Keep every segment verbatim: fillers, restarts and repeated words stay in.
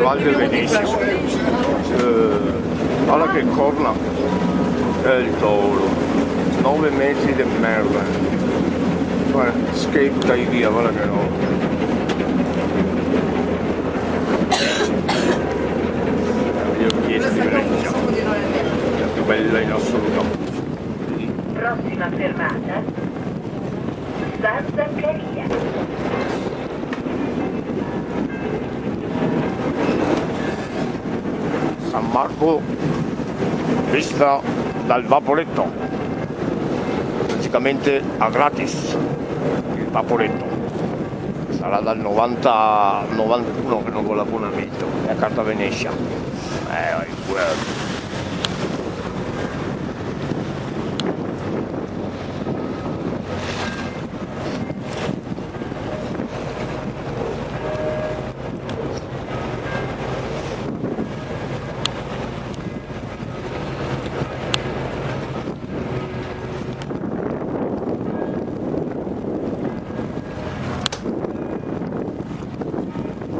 Val de Venesia. Eh, varda che corna. El toro. Nove metri de merda. Varda, schei butai via, varda che roba. Le orchestre di Venezia. La più bella in assoluto. Prossima fermata, San Zaccaria. San Marco, vista dal vaporeto, praticamente a gratis el vaporeto. Sarà dal novanta, novantuno che no go l'abonamento, xe a carta Venesia. Eh, vai, pure.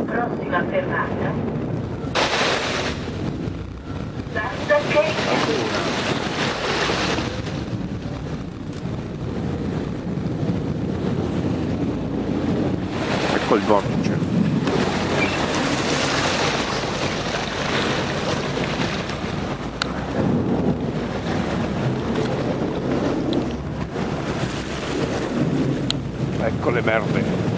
Prossima fermata, Santa Clelia. Eco el vortice. Eco le merde.